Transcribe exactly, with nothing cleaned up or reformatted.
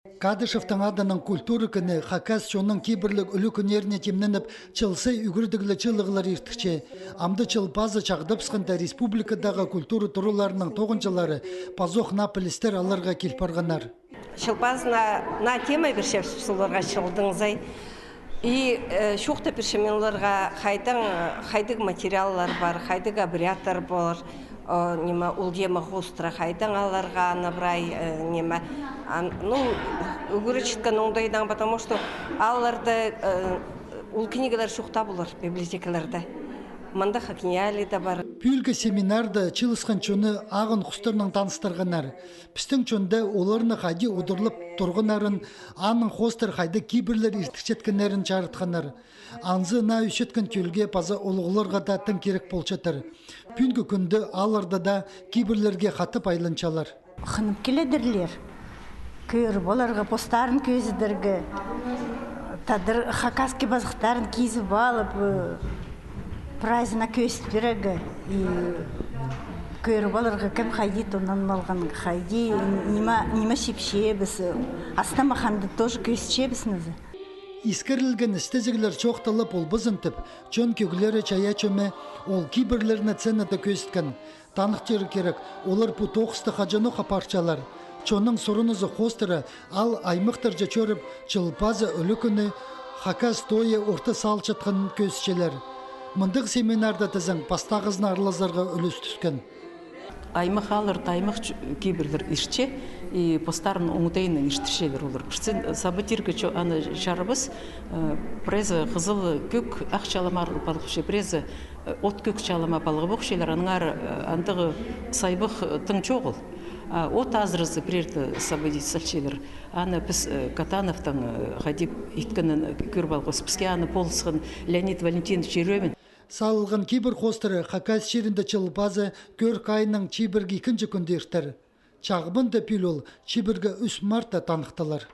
Кадышевтің адынаң культура кӱні хакас чонның кибірліг ӱлӱкӱннеріне тимненіп, чыл сай ӱгредіглі чыылығлар иртірче. Амды Чыл пазы чағдабысханда республикадағы культура тураларының тоғынҷылары пазох наа пілістер аларға кил парғаннар. Чыл пазына наа тема пирчебіс оларға чылдың сай. И, э, чоохтап пирчем мин оларға, хайдаң, хайдағ материаллар пар, хайдағ обрядтар пар, о, ниме, ол тема хоостыра хайдаң аларға аны прай, э, ниме, ан-, ну, ӱгретчеткен оңдайнаң, потому что аларда, э, ол книгалар чоохтап олар библиотекаларда. Мында ХакНИИЯЛИ-да пар. Пӱӱлгі семинарда чыылысхан чонны ағын хустарнаң таныстырғаннар. Пістің чонда оларны хайди удурлап турғаннарын, аның хоостыра хайдағ кибірлер иртірчеткеннерін чарытханнар. Анзы наа ӧсчеткен тӧлге паза улуғларға даа тың кирек полчатыр. Пӱӱнгі кӱнде аларда даа кибірлерге хатап айланчалар. Хынып киледірлер. Кӧріп оларға, постарын кӧзідерге. Тадар хакасский пазыхтарын кизіп алып, э, прайзына кӧзіт пирерге. И кӧріп оларға, кем хайди тонанып алған, хайди, ниме, ниме чіпчебіс, астама ханды тоже кӧзітчебіс нооза. Искірілген істезіглер чоохтала полбазын тіп, чон кӧглері чайаачы ме, ол кибірлерні сценада кӧзіткен. Таныхтирға кирек, олар пу тоғысты хаҷанох апарчалар. Чонның сурынызы хоостыра ал аймахтарҷа чӧріп, Чыл пазы ӱлӱкӱнні, хакас тойы орта салчатханын кӧзітчелер. Мындағ семинарда тізең пастағызын аралазарға ӱлӱс тӱскен. Аймах аалларда аймах чу-, кибірлер иртче, и постарын оңдайынаң иртірчелер олар. Пірсін саба тирге чо-, аны чарабас, э, прайзы хызыл, кӧк, ах чалама палғапча, прайзы, э, от кӧк чалама палғапчалар, аннаңар, э, андағ сайбах, э, тың чоғыл. А от азыразы пірерді саба тирге салчалар. Аны піс, э, Катановтың, э, хайди иткенін кӧріп алғабыс. Піске аны полысхан Леонид Валентинович Ерёмин. Салылған кибір хоостыра Хакас чирінде Чыл пазы кӧрік айының чибіргі ікінҷі кӱнде иртер. Чағбанда пӱӱл ол чибіргі ӱс мартта таныхталар.